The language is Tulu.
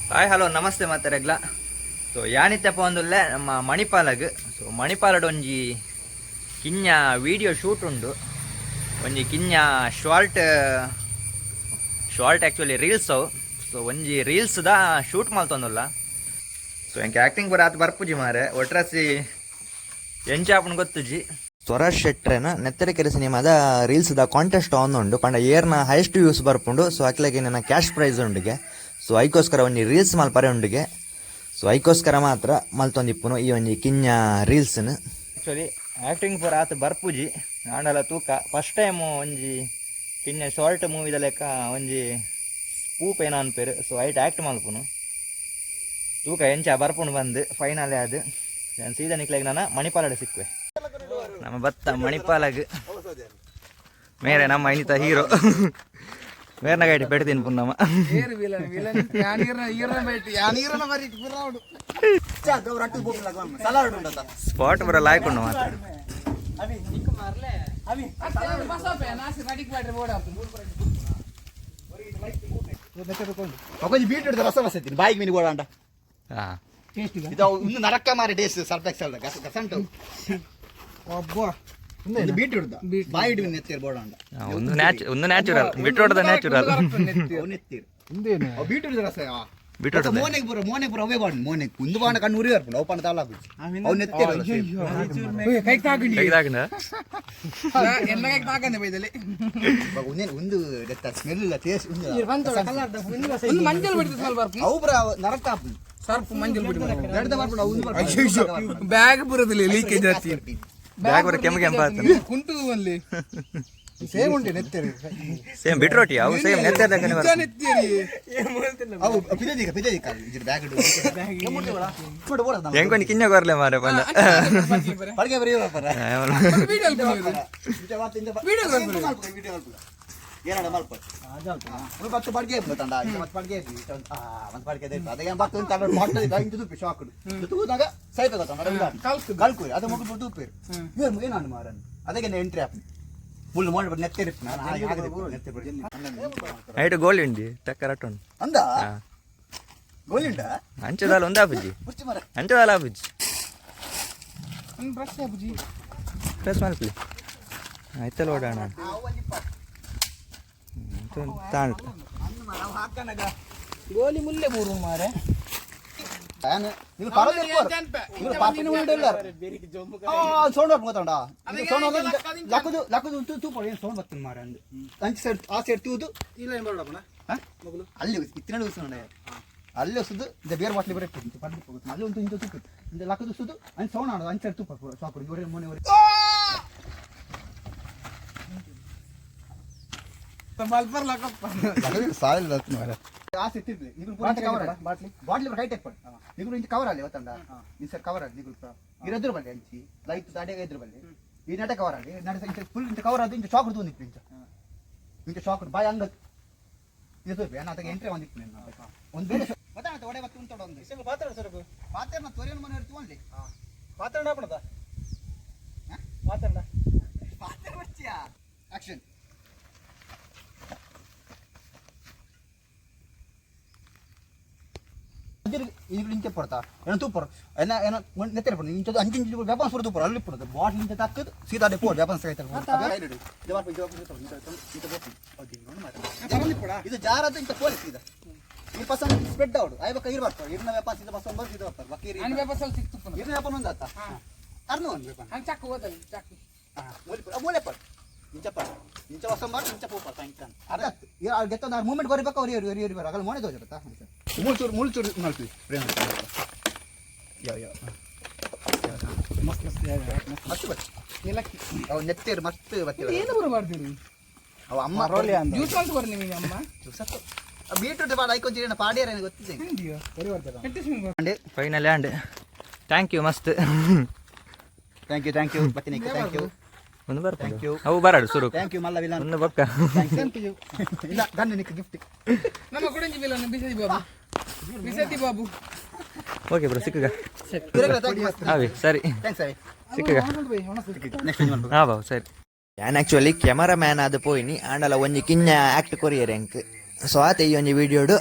Hi hello namaste ಮಾತಾರಗ್ಲ. ಸೊ ಯಾನಿತ್ತಪ್ಪ ಒಂದುಲ್ಲೆ ನಮ್ಮ ಮಣಿಪಾಲಗ್. ಸೊ ಮಣಿಪಾಲಡ್ ಒಂಜಿ ಕಿನ್ಯ ವೀಡಿಯೋ ಶೂಟ್ ಉಂಡು, ಒಂಜಿ ಕಿನ್ಯ ಶಾರ್ಟ್, ಶಾರ್ಟ್ ಆ್ಯಕ್ಚುಲಿ ರೀಲ್ಸ್ ಅವು. ಸೊ ಒಂಜಿ ರೀಲ್ಸ್ದ ಶೂಟ್ ಮಲ್ತೊಂದುಲ್ಲ. ಸೊ ಎಂಕ್ ಆ್ಯಕ್ಟಿಂಗ್ ಪೂರ ಆತ್ ಬರ್ಪುಜಿ ಮಾರೆ, ಒಟ್ರಾಸಿ ಎಂಚಾಪುಂಡು ಗೊತ್ತುಜಿ. ಸ್ವರಾಜ್ ಶೆಟ್ರೆನ ನೆತ್ತರಿಕೆರೆ ಸಿನಿಮಾದ ರೀಲ್ಸ್ದ ಕಾಂಟೆಸ್ಟ್ ಆನ್ ಉಂಡು ಪಂಡ ಏರ್ನ ಹೈಯೆಸ್ಟ್ ವ್ಯೂಸ್ ಬರ್ಪುಂಡು, ಸೊ ಅಕ್ಲೆಗೆ ನನ್ನ ಕ್ಯಾಶ್ ಪ್ರೈಸ್ ಉಂಡುಗೆ. ಸೊ ಐಕೋಸ್ಕರ ಒಂಜಿ ರೀಲ್ಸ್ ಮಲ್ಪರೆ ಉಂಡುಗೆ. ಸೊ ಐಕೋಸ್ಕರ ಮಾತ್ರ ಮಲ್ತೊಂದಿಪ್ಪುನು ಈ ಒಂಜಿ ಕಿನ್ಯ ರೀಲ್ಸ್ನ್. ಆ್ಯಕ್ಚುಲಿ ಆ್ಯಕ್ಟಿಂಗ್ ಪೂರ ಆತ್ ಬರ್ಪುಜಿ, ಆಂಡಲ ತೂಕ. ಫಸ್ಟ್ ಟೈಮ್ ಒಂಜಿ ಕಿನ್ಯ ಶಾರ್ಟ್ ಮೂವಿದ ಲೆಕ್ಕ ಒಂಜಿ ಸ್ಪೂಫ್ ಏನ ಅನ್ಪೇರು. ಸೊ ಐಟ್ ಆ್ಯಕ್ಟ್ ಮಲ್ಪುನು, ತೂಕ ಎಂಚ ಬರ್ಪುಂಡು ಬಂದು ಫೈನಲ್. ಅದು ನಾನು ಸೀದಾ ನಿಕ್ಲೆಗ್ ನಾನು ಮಣಿಪಾಲಡ್ ಸಿಕ್ಕುವೆ. ನಮ್ಮ ಬತ್ತ ಮಣಿಪಾಲಗ್ ಮೇರೆ ನಮ್ಮ ಐನಿತ ಹೀರೋ ಮೇರ್ನ ಗೈಟ್ ಪೆಟ್ಟು ತಿನ್ಪುನ್ ನಮ್ಮ. ಸ್ಪಾಟ್ ಬರ ಲಾಯ್ಕೊಂಡು ಮಾತ್ರ. ಒಂಜಿ ಬೀಟ್ರೂಟ್ ರಸ ಬಸತ್ತೀನಿ ಬಾಯಿಗೆ ಮೀನು ಗೋಡಾಂಡ. ಇದು ಇನ್ನು ನರಕ ಮಾರಿ ಟೇಸ್ಟ್ ಸರ್ಫ್ ಎಕ್ಸೆಲ್ ಗಸಂಟು. ಒಂದು ಬೀಟ್ರೂಟ್ ಬಾಯಿ ಇಡು ನೆತ್ತೀರ್ ಬೋಡಾಂಡ. ಒಂದು ನ್ಯಾಚುರಲ್, ಬೀಟ್ರೂಟ್ದ ನ್ಯಾಚುರಲ್. ಅವು ನೆತ್ತೀರ್, ಅವು ಬೀಟ್ರೂಟ್ ರಸ. ಬೀಟ್ರೂಟ್. ಮೋನೆಗೆ ಬರೋ, ಮೋನೆಗೆ ಬರೋ, ಅವೇ ಬಾಂಡ್ ಮೋನೆಗೆ ಒಂದು ಬಾಂಡ ಕಣ್ಣು ಉರಿ ಬರ್ಪುಂಡು. ಅವು ಪಂಡ ತಾಲ ಅವು ನೆತ್ತೀರ್. ತೆಗ್ದಾಕಂಡ. ಒಂದು ಸ್ಮೆಲ್ ಇಲ್ಲ, ಟೇಸ್ಟ್ ಅವು ಬರ ನರಕ. ಸರ್ಪ್ ಮಂಜಲ್ ಬಿಡಿ. ದಡ್ದ ಬರ್ಪುಂಡು ಅವು, ಒಂದು ಬರ್ಪುಂಡು. ಬ್ಯಾಗ್ ಬರೋದಿಲ್ಲ, ಲೀಕೇಜ್ ಆತಿ. ಬ್ಯಾಗ್ ಬರ ಕೆಂಪು ಕೆಂಪು ಆಗ್ತದೆ. ಕುಂಟು ಅಲ್ಲಿ. ಸೇಮ್ ಉಂಟು ನೆತ್ತೀರ್. ಸೇಮ್ ಬೀಟ್ರೋಟಿ ಅವು, ಸೇಮ್ ನೆತ್ತರ್. ನೆತ್ತಿರಿ. ಅವು ಪಿದದಿಕ ಪಿದದಿಕ ಇದ್ರ ಬ್ಯಾಗ್ ಹೆಂಗೊಂದು ಕಿನ್ಯ ಕೊರ್ಲೆ ಮಾರೆ ಪಂಡ. ಪಡ್ಗೆ ಬರೀ ಬರ್ಪರ. ಏನಾಡ ಮಲ್ಪ ಮತ್ತೆ ಪಡ್ಗೆ ತಂಡ ಮತ್ತೆ ಪಡ್ಗೆ ಮತ್ತೆ ಪಡ್ಗೆ ಅದೇ ಬತ್ತು ತಡ ಮೊಟ್ಟೆ ಇಂಚು ತುಪ್ಪಿ ಶಾಕ್ ತೂದಾಗ ಸೈತ ಗೊತ್ತ ಕಲ್ಕುರಿ ಅದ ಮುಗಿದು ತೂಪೇರು ಏನು ಏನಾನು ಮಾರನ್ ಅದಕ್ಕೆ ಎಂಟ್ರಿ ಆಪ್ ಮುಳ್ಳು ಮೋಡ ನೆತ್ತೆರಿ. ನೆತ್ತೆರಿ. ನೈಟ್ ಗೋಲಿ ಉಂಡಿ ಟಕ್ಕರ್ ಉಂಡು. ಅಂದ ಗೋಲಿಂಡ. ಅಂಚದಾಲ ಒಂದಾ ಬುಜ್ಜಿ. ಮುಚ್ಚಿ ಮರ. ಅಂಚದಾಲ ಬುಜ್ಜಿ. ಬ್ರಷ್ ಬುಜ್ಜಿ. ಪ್ರೆಸ್ ಮಲ್ಪಲಿ ಆಯ್ತಲ್ಲ, ಓಡೋಣ ತಾಂಟ್. ಗೋಲಿ ಮುಲ್ಲೆ ಬೂರು ಮಾರೆ. ನೀವು ಸೌಂಡ್ ಗೊತ್ತಂಡ, ಸೌಂಡ್ ಲಕ್ಕದು ಲಕ್ಕದು ತೂಪು ಏನು ಸೌಂಡ್ ಬರ್ತದೆ ಮಾರ ಅಂದು ಅಂಚು ಸೈಡ್ ಆ ಸೈಡ್ ತೂದು ಅಲ್ಲಿ ಇತ್ತಿನ ಉಸುಂಡ ಅಲ್ಲಿ ಸುದ್ದು ಇಂದ ಬೇರೆ ಬಾಟ್ಲಿ ಬರ ಪಡ್ದು ಹೋಗುತ್ತೆ. ಅಲ್ಲಿ ಒಂದು ಇಂಚು ತೂಪು ಇಂದ ಲಕ್ಕದು ಸುದ್ದು ಅಂಚು ಸೌಂಡ್ ಆಡೋದು ಅಂಚು ಸೈಡ್ ತೂಪ ಸಾಕು ಇವರೇ ಮೊನೆ ಇವರೇ. ಮಲ್ಪರ್ ಲಕ್ಕಪ್ಪ. ಸಾವಿರ ಮಾರ ಆಸೆ ಇತ್ತಿದ್ಲಿ ನಿಗುಲು ಪೂರ ಕವರ್ ಬಾಟ್ಲಿ ಬಾಟ್ಲಿ ಹೈ ಟೆಕ್ ಪಡ್ ನಿಗುಲು ಇಂಚ ಕವರ್ ಅಲ್ಲಿ ಗೊತ್ತಂಡ ಈ ಸರ್ ಕವರ್ ಅಲ್ಲಿ ನಿಗುಲು ಇರದ್ರು ಬಲ್ಲಿ ಅಂಚಿ ಲೈಟ್ ದಾಡೆ ಎದುರು ಬಲ್ಲಿ ಈ ನಟ ಕವರ್ ಅಲ್ಲಿ ನಟ ಇಂಚ ಫುಲ್ ಇಂಚ ಕವರ್ ಅದು ಇಂಚ ಶಾಕ್ ತೂಂದಿತ್ತು ಇಂಚ ಇಂಚ ಶಾಕ್ ಬಾಯ್ ಹಂಗ ಇದು ತೂಪೆ ನಾನು ಅದಕ್ಕೆ ಎಂಟ್ರಿ ಒಂದಿತ್ತು ಒಂದು ಬೇರೆ ಮತ್ತೆ ಒಡೆ ಬತ್ತು ಉಂಟು ಒಂದು ಪಾತ್ರ ಸರ್. ಪಾತ್ರ ಮತ್ತು ಒರೆಯನ್ ಮನೆ ತಗೊಂಡ್ಲಿ. ಪಾತ್ರ ಹಾಪಣದ ಪಾತ್ರ. ಪಾತ್ರ ಬರ್ತೀಯಾ? ಆಕ್ಷನ್. ಇಂಚೆ ಪಡ್ತಾ ಏನೋ ತೂಪರು ಏನ ಏನೋ ನೆತ್ತೆರ ಪಡ ಇಂಚ ಅಂಚು ಇಂಚು ವೆಪನ್ಸ್ ಪೂರ ತೂಪರು ಅಲ್ಲಿ ಪಡದು ಬಾಟ್ಲ್ ಇಂಚ ತಕ್ಕದು ಸೀದಾ ಡೆ ಪೋಡ್ ವೆಪನ್ಸ್ ಇದು ಜಾರದ್ದು ಇಂಚ ಪೋಲಿ ಸೀದಾ ಈ ಪಸಂದ್ ಸ್ಪ್ರೆಡ್ ಔಟ್ ಆಯ್ಬಕ್ಕ ಇರ್ ಬರ್ತಾರೆ ಇರ್ನ ವೆಪನ್ಸ್ ಇದು ಪಸಂದ್ ಬರ್ ಇದು ಬರ್ತಾರೆ ಬಕ್ಕಿ. ಅನ್ ವೆಪನ್ಸ್ ಅಲ್ಲಿ ಸಿಕ್ತು. ಇರ್ನ ವೆಪನ್ ಒಂದು ಆತ ಅರ್ನ ಒಂದು ವೆಪನ್. ಹಂಗ ಚಾಕು ಹೋದಲ್ ಚಾಕು. ಮೂಲೆ ಮೂಲೆ ಪಡ್ ಇಂಚ ಪಡ್ ಇಂಚ ವಸಂ ಬರ್ ಇಂಚ ಪೋಪ ಸಾಯಂಕಾಲ ಅರ್ಧ ಗೆತ್ತ ಮೂಮೆಂಟ್ ಬರಬೇಕು ಅವ್ರು ಏರಿ ಏರಿ ಬರ ಆಗಲ್ಲ ಮೋನೆ ತೋಜ ಮುಳ್ಚೂರು ಮುಳ್ಚೂರು ಮಾಡ್ತೀವಿ ಪ್ರೇಮ ಯಾವ ಯಾವ ಮಸ್ತ್ ಮಸ್ತ್ ಮಸ್ತ್ ಬತ್ತಿ. ಏಲಕ್ಕಿ. ಅವು ನೆತ್ತೇರು ಮಸ್ತ್ ಬತ್ತಿ. ಏನು ಬರ ಮಾಡ್ತೀರಿ? ಅವು ಅಮ್ಮ. ಜ್ಯೂಸ್ ಅಂತ ಬರ್ರಿ ನಿಮಗೆ ಅಮ್ಮ. ಬೀಟ್ರೂಟ್ ಪಾಡ ಐಕೊಂಚ ಪಾಡಿಯರ ಗೊತ್ತಿದೆ. ಫೈನಲ್ ಆ್ಯಂಡ್ thank you ಮಸ್ತ್. Thank you, thank you ಬತ್ತಿನ thank you. ಒಂದು ಬರ್ಪುಂಡು. Thank you. ಅವು ಬರಡು ಸುರು. Thank you Malla villain. ಒಂದು ಬೊಕ್ಕ. Thank you. ಇಲ್ಲ ಗಂಡು ನಿಕ್ಕ ಗಿಫ್ಟ್. ನಮ್ಮ ಕುಡಂಜಿ villain Bisathi Babu, Bisathi Babu. Okay bro, ಸಿಕ್ಕಗ. ಹಾವಿ ಸರಿ. Thanks ಅವಿ. ಸಿಕ್ಕಗ. ನೆಕ್ಸ್ಟ್. ಹಾ ಬಾವು ಸರಿ. ಯಾನ್ ಆಕ್ಚುಲಿ ಕ್ಯಾಮರಾ ಮ್ಯಾನ್ ಆದ್ ಪೋಯಿನಿ, ಆಂಡಲ ಒಂಜಿ ಕಿನ್ಯ ಆಕ್ಟ್ ಕೊರಿಯರ್ ಎಂಕ್. ಸೊ ಆತ ಈ ಒಂಜಿ ವಿಡಿಯೋಡು.